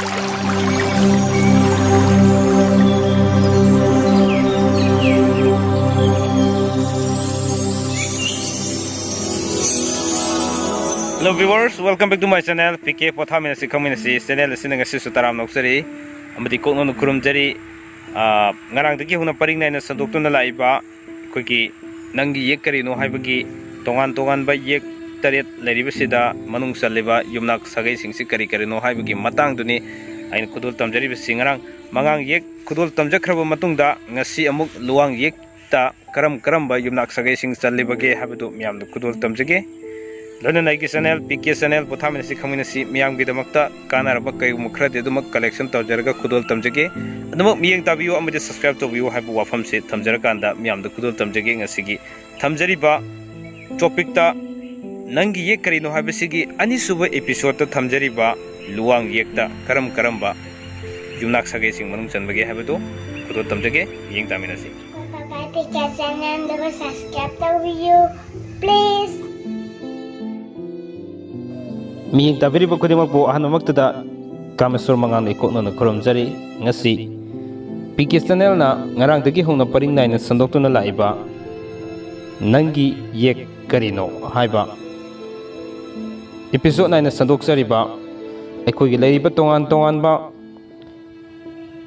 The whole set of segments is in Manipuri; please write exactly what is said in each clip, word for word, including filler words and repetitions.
Hello viewers, welcome back to my channel, P K ꯄꯣꯊꯥꯃꯤꯟꯅꯁꯤ ꯈꯪꯃꯤꯟꯅꯁꯤ꯫ Channel ꯑꯁꯤꯅ ꯉꯁꯤꯁꯨ ꯇꯔꯥꯝꯅ ꯑꯣꯛꯆꯔꯤ ꯑꯃꯗꯤ ꯀꯣꯛꯅꯣꯟꯅ ꯈꯨꯔꯨꯝꯖꯔꯤ꯫ ꯑꯥ, ꯉꯔꯥꯡꯗꯒꯤ ꯍꯧꯅ ꯄꯔꯤꯡ ꯅꯥꯏꯅ ꯁꯟꯗꯣꯛꯇꯨꯅ ꯂꯥꯛꯏꯕ ꯑꯩꯈꯣꯏꯒꯤ "ꯅꯪꯒꯤ ꯌꯦꯛ ꯀꯔꯤꯅꯣ" ꯍꯥꯏꯕꯒꯤ ꯇꯣꯉꯥꯟ ꯇꯣꯉꯥꯟꯕ ꯌꯦꯛ ꯇꯔꯦꯠ ꯂꯩꯔꯤꯕꯁꯤꯗ ꯃꯅꯨꯡ ꯆꯜꯂꯤꯕ ꯌꯨꯝꯅꯥꯛ ꯁꯥꯒꯩꯁꯤꯡꯁꯤ ꯀꯔꯤ ꯀꯔꯤꯅꯣ ꯍꯥꯏꯕꯒꯤ ꯃꯇꯥꯡꯗꯨꯅꯤ ꯑꯩꯅ ꯈꯨꯗꯣꯜ ꯇꯝꯖꯔꯤꯕꯁꯤ꯫ ꯉꯔꯥꯡ ꯃꯉꯥꯡ ꯌꯦꯛ ꯈꯨꯗꯣꯜ ꯇꯝꯖꯈ꯭ꯔꯕ ꯃꯇꯨꯡꯗ ꯉꯁꯤ ꯑꯃꯨꯛ ꯂꯨꯋꯥꯡ ꯌꯦꯛ ꯇ ꯀꯔꯝ ꯀꯔꯝꯕ ꯌꯨꯝꯅꯥꯛ ꯁꯥꯒꯩꯁꯤꯡ ꯆꯜꯂꯤꯕꯒꯦ ꯍꯥꯏꯕꯗꯨ ꯃꯌꯥꯝꯗ ꯈꯨꯗꯣꯜ ꯇꯝꯖꯒꯦ꯫ ꯂꯣꯏꯅꯅ ꯑꯩꯒꯤ channel, P K Channel, ꯄꯣꯊꯥꯃꯤꯟꯅꯁꯤ ꯈꯪꯃꯤꯟꯅꯁꯤ, ꯃꯤꯌꯥꯝꯒꯤꯗꯃꯛꯇ ꯀꯥꯟꯅꯔꯕ ꯀꯩꯒꯨꯝꯕ ꯈꯔꯗꯤ ꯑꯗꯨꯃꯛ collection ꯇꯧꯖꯔꯒ ꯈꯨꯗꯣꯜ ꯇꯝꯖꯒꯦ꯫ ꯑꯗꯨꯃꯛ ꯃꯤꯠꯌꯦꯡ ꯇꯥꯕꯤꯌꯨ ꯑꯃꯗꯤ subscribe ꯇꯧꯕꯤꯌꯨ ꯍꯥꯏꯕ ꯋꯥꯐꯝꯁꯤ ꯊꯝꯖꯔꯀꯥꯟꯗ ꯃꯤꯌꯥꯝꯗ ꯈꯨꯗꯣꯜ ꯇꯝꯖꯒꯦ꯫ ꯉꯁꯤꯒꯤ ꯊꯝꯖꯔꯤꯕ topicꯇ "ꯅꯪꯒꯤ ꯌꯦꯛ ꯀꯔꯤꯅꯣ" ꯍꯥꯏꯕꯁꯤꯒꯤ ꯑꯅꯤꯁꯨꯕ episodeꯇ ꯊꯝꯖꯔꯤꯕ ꯂꯨꯋꯥꯡ ꯌꯦꯛꯇ ꯀꯔꯝ ꯀꯔꯝꯕ ꯌꯨꯝꯅꯥꯛ ꯁꯥꯒꯩꯁꯤꯡ ꯃꯅꯨꯡ ꯆꯟꯕꯒꯦ ꯍꯥꯏꯕꯗꯨ ꯈꯨꯗꯣꯜ ꯇꯝꯖꯒꯦ꯫ ꯃꯤꯠꯌꯦꯡ ꯇꯥꯃꯤꯟꯅꯁꯤ꯫ ꯄꯥꯄꯥ ꯄꯤꯀꯦ channelꯗꯨꯕꯨ subscribe ꯇꯧꯕꯤꯌꯨ, please꯫ ꯃꯤꯠꯌꯦꯡ ꯇꯥꯕꯤꯔꯤꯕ ꯈꯨꯗꯤꯡꯃꯛꯄꯨ ꯑꯍꯥꯟꯕꯃꯛꯇꯗ ꯀꯥꯃꯦꯁꯣꯔ ꯃꯉꯥꯜꯅ ꯏꯀꯣꯛꯅꯅ ꯈꯨꯔꯨꯝꯖꯔꯤ꯫ ꯉꯁꯤ P K Channelꯅ ꯉꯔꯥꯡꯗꯒꯤ ꯍꯧꯅ ꯄꯔꯤꯡ ꯅꯥꯏꯅ ꯁꯟꯗꯣꯛꯇꯨꯅ ꯂꯥꯛꯏꯕ "ꯅꯪꯒꯤ ꯌꯦꯛ ꯀꯔꯤꯅꯣ" ꯍꯥꯏꯕ episode ꯅꯥꯏꯅ ꯁꯟꯗꯣꯛꯆꯔꯤꯕ ꯑꯩꯈꯣꯏꯒꯤ ꯂꯩꯔꯤꯕ ꯇꯣꯉꯥꯟ ꯇꯣꯉꯥꯟꯕ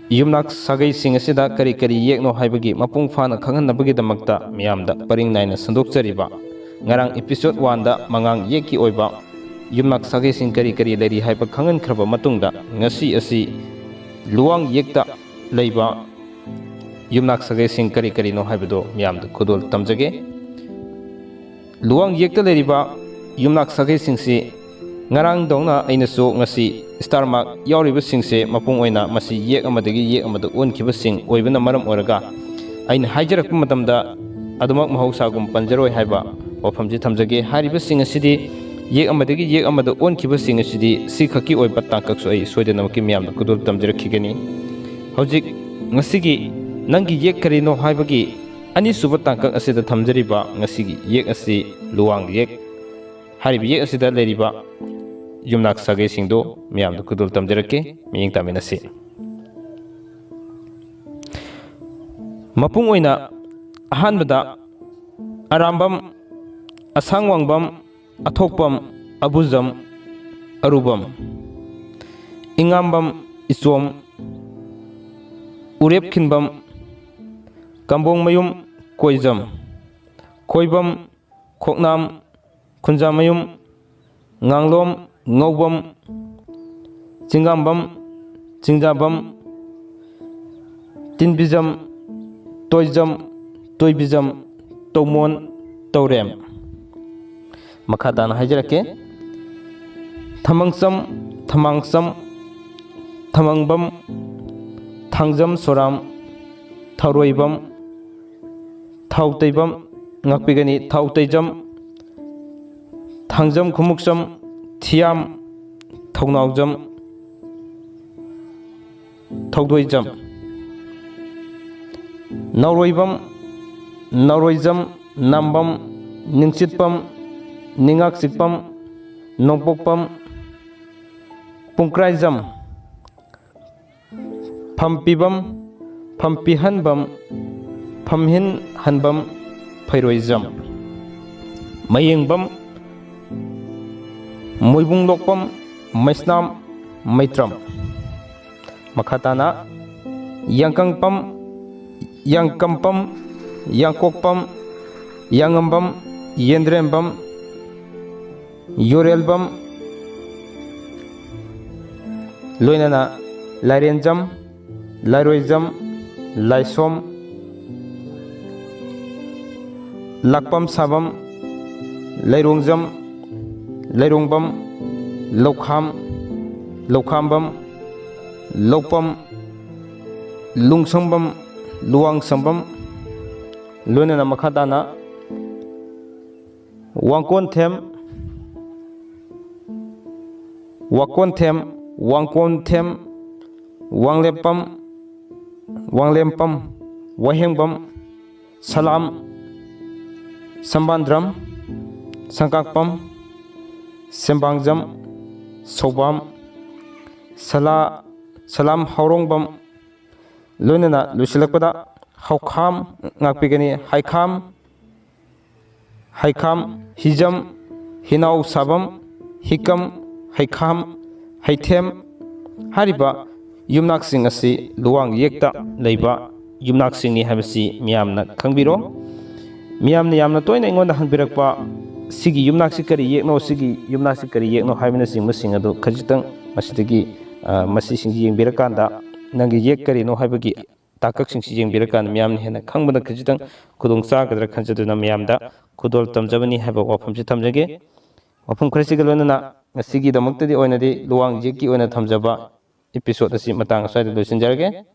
ꯌꯨꯝꯅꯥꯛ ꯁꯥꯒꯩꯁꯤꯡ ꯑꯁꯤꯗ ꯀꯔꯤ ꯀꯔꯤ ꯌꯦꯛꯅꯣ ꯍꯥꯏꯕꯒꯤ ꯃꯄꯨꯡ ꯐꯥꯅ ꯈꯪꯍꯟꯅꯕꯒꯤꯗꯃꯛꯇ ꯃꯤꯌꯥꯝꯗ ꯄꯔꯤꯡ ꯅꯥꯏꯅ ꯁꯟꯗꯣꯛꯆꯔꯤꯕ꯫ ꯉꯔꯥꯡ episode oneꯗ ꯃꯉꯥꯡ ꯌꯦꯛꯀꯤ ꯑꯣꯏꯕ ꯌꯨꯝꯅꯥꯛ ꯁꯥꯒꯩꯁꯤꯡ ꯀꯔꯤ ꯀꯔꯤ ꯂꯩꯔꯤ ꯍꯥꯏꯕ ꯈꯪꯍꯟꯈ꯭ꯔꯕ ꯃꯇꯨꯡꯗ, ꯉꯁꯤ ꯑꯁꯤ ꯂꯨꯋꯥꯡ ꯌꯦꯛꯇ ꯂꯩꯕ ꯌꯨꯝꯅꯥꯛ ꯁꯥꯒꯩꯁꯤꯡ ꯀꯔꯤ ꯀꯔꯤꯅꯣ ꯍꯥꯏꯕꯗꯨ ꯃꯤꯌꯥꯝꯗ ꯈꯨꯗꯣꯜ ꯇꯝꯖꯒꯦ꯫ ꯂꯨꯋꯥꯡ ꯌꯦꯛꯇ ꯂꯩꯔꯤꯕ ꯌꯨꯝꯅꯥꯛ ꯁꯥꯒꯩꯁꯤꯡꯁꯤ ꯉꯔꯥꯡꯗꯧꯅ ꯑꯩꯅꯁꯨ ꯉꯁꯤ star mark ꯌꯥꯎꯔꯤꯕꯁꯤꯡꯁꯦ ꯃꯄꯨꯡ ꯑꯣꯏꯅ ꯃꯁꯤ ꯌꯦꯛ ꯑꯃꯗꯒꯤ ꯌꯦꯛ ꯑꯃꯗ ꯑꯣꯟꯈꯤꯕꯁꯤꯡ ꯑꯣꯏꯕꯅ ꯃꯔꯝ ꯑꯣꯏꯔꯒ, ꯑꯩꯅ ꯍꯥꯏꯖꯔꯛꯄ ꯃꯇꯝꯗ ꯑꯗꯨꯃꯛ ꯃꯍꯧꯁꯥꯒꯨꯝ ꯄꯟꯖꯔꯣꯏ ꯍꯥꯏꯕ ꯋꯥꯐꯝꯁꯤ ꯊꯝꯖꯒꯦ꯫ ꯍꯥꯏꯔꯤꯕꯁꯤꯡ ꯑꯁꯤꯗꯤ ꯌꯦꯛ ꯑꯃꯗꯒꯤ ꯌꯦꯛ ꯑꯃꯗ ꯑꯣꯟꯈꯤꯕꯁꯤꯡ ꯑꯁꯤꯗꯤ ꯁꯤꯈꯛꯀꯤ ꯑꯣꯏꯕ ꯇꯥꯡꯀꯛꯁꯨ ꯑꯩ ꯁꯣꯏꯗꯅꯃꯛꯀꯤ ꯃꯤꯌꯥꯝꯗ ꯈꯨꯗꯣꯜ ꯇꯝꯖꯔꯛꯈꯤꯒꯅꯤ꯫ ꯍꯧꯖꯤꯛ ꯉꯁꯤꯒꯤ "ꯅꯪꯒꯤ ꯌꯦꯛ ꯀꯔꯤꯅꯣ" ꯍꯥꯏꯕꯒꯤ ꯑꯅꯤꯁꯨꯕ ꯇꯥꯡꯀꯛ ꯑꯁꯤꯗ ꯊꯝꯖꯔꯤꯕ ꯉꯁꯤꯒꯤ ꯌꯦꯛ ꯑꯁꯤ ꯂꯨꯋꯥꯡ ꯌꯦꯛ꯫ ꯍꯥꯏꯔꯤꯕ ꯌꯦꯛ ꯑꯁꯤꯗ ꯂꯩꯔꯤꯕ ꯌꯨꯝꯅꯥꯛ ꯁꯥꯒꯩꯁꯤꯡꯗꯣ ꯃꯌꯥꯝꯗ ꯈꯨꯗꯣꯜ ꯇꯝꯖꯔꯛꯀꯦ꯫ ꯃꯤꯠꯌꯦꯡ ꯇꯥꯃꯤꯟꯅꯁꯤ꯫ ꯃꯄꯨꯡ ꯑꯣꯏꯅ ꯑꯍꯥꯟꯕꯗ ꯑꯔꯥꯝꯕꯝ, ꯑꯁꯥꯡꯋꯥꯡꯕꯝ, ꯑꯊꯣꯛꯄꯝ, ꯑꯕꯨꯖꯝ, ꯑꯔꯨꯕꯝ, ꯏꯉꯥꯝꯕꯝ, ꯏꯆꯣꯝ, ꯎꯔꯦꯞꯈꯤꯟꯕꯝ, ꯀꯝꯕꯣꯡꯃꯌꯨꯝ, ꯀꯣꯏꯖꯝ, ꯈꯣꯏꯕꯝ, ꯈꯣꯛꯅꯥꯝ, ꯈꯨꯟꯖꯥꯃꯌꯨꯝ, ꯉꯥꯡꯂꯣꯝ, ꯉꯧꯕꯝ, ꯆꯤꯡꯉꯥꯝꯕꯝ, ꯆꯤꯡꯖꯥꯕꯝ, ꯇꯤꯟꯕꯤꯖꯝ, ꯇꯣꯏꯖꯝ, ꯇꯣꯏꯕꯤꯖꯝ, ꯇꯧꯃꯣꯟ, ꯇꯧꯔꯦꯝ꯫ ꯃꯈꯥ ꯇꯥꯅ ꯍꯥꯏꯖꯔꯛꯀꯦ꯫ ꯊꯃꯪꯆꯝ, ꯊꯃꯥꯡꯆꯝ, ꯊꯃꯪꯕꯝ, ꯊꯥꯡꯖꯝ ꯁꯣꯔꯥꯝ, ꯊꯧꯔꯣꯏꯕꯝ, ꯊꯥꯎꯇꯩꯕꯝ, ꯉꯥꯛꯄꯤꯒꯅꯤ, ꯊꯥꯎꯇꯩꯖꯝ, ꯊꯥꯡꯖꯝ ꯈꯨꯃꯨꯛꯆꯝ, ꯊꯤꯌꯥꯝ, ꯊꯧꯅꯥꯎꯖꯝ, ꯊꯧꯗꯣꯏꯖꯝ, ꯅꯥꯎꯔꯣꯏꯕꯝ, ꯅꯥꯎꯔꯣꯏꯖꯝ, ꯅꯥꯝꯕꯝ, ꯅꯤꯡꯆꯤꯠꯄꯝ, ꯅꯤꯡꯉꯥꯛꯆꯤꯛꯄꯝ, ꯅꯣꯡꯄꯣꯛꯄꯝ, ꯄꯨꯡꯀ꯭ꯔꯥꯏꯖꯝ, ꯐꯝꯄꯤꯕꯝ, ꯐꯝꯄꯤꯍꯟꯕꯝ, ꯐꯝꯍꯤꯟ ꯍꯟꯕꯝ, ꯐꯩꯔꯣꯏꯖꯝ, ꯃꯌꯦꯡꯕꯝ, ꯃꯣꯏꯕꯨꯡꯂꯣꯛꯄꯝ, ꯃꯩꯁꯅꯥꯝ, ꯃꯩꯇ꯭ꯔꯝ꯫ ꯃꯈꯥ ꯇꯥꯅ ꯌꯥꯡꯀꯪꯄꯝ, ꯌꯥꯡꯀꯝꯄꯝ, ꯌꯥꯡꯀꯣꯛꯄꯝ, ꯌꯥꯉꯝꯕꯝ, ꯌꯦꯟꯗ꯭ꯔꯦꯝꯕꯝ, ꯌꯣꯔꯦꯜꯕꯝ, ꯂꯣꯏꯅꯅ ꯂꯥꯏꯔꯦꯟꯖꯝ, ꯂꯥꯏꯔꯣꯏꯖꯝ, ꯂꯥꯏꯁꯣꯝ, ꯂꯥꯛꯄꯝ ꯁꯥꯕꯝ, ꯂꯩꯔꯣꯡꯖꯝ, ꯂꯩꯔꯣꯡꯕꯝ, ꯂꯧꯈꯥꯝ, ꯂꯧꯈꯥꯝꯕꯝ, ꯂꯧꯄꯝ, ꯂꯨꯡꯁꯪꯕꯝ, ꯂꯨꯋꯥꯡꯁꯪꯕꯝ, ꯂꯣꯏꯅꯅ ꯃꯈꯥ ꯇꯥꯅ ꯋꯥꯡꯀꯣꯟꯊꯦꯝ, ꯋꯥꯀꯣꯟꯊꯦꯝ, ꯋꯥꯡꯀꯣꯟꯊꯦꯝ, ꯋꯥꯡꯂꯦꯞꯄꯝ, ꯋꯥꯡꯂꯦꯝꯄꯝ, ꯋꯥꯍꯦꯡꯕꯝ, ꯁꯂꯥꯝ, ꯁꯝꯕꯥꯟꯗ꯭ꯔꯝ, ꯁꯪꯀꯥꯛꯄꯝ, ꯁꯦꯝꯕꯥꯡꯖꯝ, ꯁꯧꯕꯥꯝ, ꯁꯂꯥ, ꯁꯂꯥꯝ ꯍꯥꯎꯔꯣꯡꯕꯝ, ꯂꯣꯏꯅꯅ ꯂꯣꯏꯁꯤꯜꯂꯛꯄꯗ ꯍꯧꯈꯥꯝ ꯉꯥꯛꯄꯤꯒꯅꯤ꯫ ꯍꯩꯈꯥꯝ, ꯍꯩꯈꯥꯝ, ꯍꯤꯖꯝ, ꯍꯤꯅꯥꯎ ꯁꯥꯕꯝ, ꯍꯤꯀꯝ, ꯍꯩꯈꯥꯝ, ꯍꯩꯊꯦꯝ ꯍꯥꯏꯔꯤꯕ ꯌꯨꯝꯅꯥꯛꯁꯤꯡ ꯑꯁꯤ ꯂꯨꯋꯥꯡ ꯌꯦꯛꯇ ꯂꯩꯕ ꯌꯨꯝꯅꯥꯛꯁꯤꯡꯅꯤ ꯍꯥꯏꯕꯁꯤ ꯃꯤꯌꯥꯝꯅ ꯈꯪꯕꯤꯔꯣ꯫ ꯃꯤꯌꯥꯝꯅ ꯌꯥꯝꯅ ꯇꯣꯏꯅ ꯑꯩꯉꯣꯟꯗ ꯍꯪꯕꯤꯔꯛꯄ, "ꯁꯤꯒꯤ ꯌꯨꯝꯅꯥꯛꯁꯤ ꯀꯔꯤ ꯌꯦꯛꯅꯣ, ꯁꯤꯒꯤ ꯌꯨꯝꯅꯥꯛꯁꯤ ꯀꯔꯤ ꯌꯦꯛꯅꯣ?" ꯍꯥꯏꯕꯅꯆꯤꯡꯕꯁꯤꯡ ꯑꯗꯨ ꯈꯖꯤꯛꯇꯪ ꯃꯁꯤꯗꯒꯤ, ꯑ, ꯃꯁꯤꯁꯤꯡꯁꯤ ꯌꯦꯡꯕꯤꯔꯀꯥꯟꯗ ꯅꯪꯒꯤ ꯌꯦꯛ ꯀꯔꯤꯅꯣ ꯍꯥꯏꯕꯒꯤ ꯇꯥꯡꯀꯛꯁꯤꯡꯁꯤ ꯌꯦꯡꯕꯤꯔꯀꯥꯟꯗ ꯃꯤꯌꯥꯝꯅ ꯍꯦꯟꯅ ꯈꯪꯕꯗ ꯈꯖꯤꯛꯇꯪ ꯈꯨꯗꯣꯡ ꯆꯥꯒꯗ꯭ꯔꯥ ꯈꯟꯖꯗꯨꯅ ꯃꯤꯌꯥꯝꯗ ꯈꯨꯗꯣꯜ ꯇꯝꯖꯕꯅꯤ ꯍꯥꯏꯕ ꯋꯥꯐꯝꯁꯤ ꯊꯝꯖꯒꯦ꯫ ꯋꯥꯐꯝ ꯈꯔꯁꯤꯒ ꯂꯣꯏꯅꯅ ꯉꯁꯤꯒꯤꯗꯃꯛꯇꯗꯤ ꯑꯣꯏꯅꯗꯤ ꯂꯨꯋꯥꯡ ꯌꯦꯛꯀꯤ ꯑꯣꯏꯅ ꯊꯝꯖꯕ episode ꯑꯁꯤ ꯃꯇꯥꯡ ꯑꯁ꯭ꯋꯥꯏꯗ ꯂꯣꯏꯁꯤꯟꯖꯔꯒꯦ꯫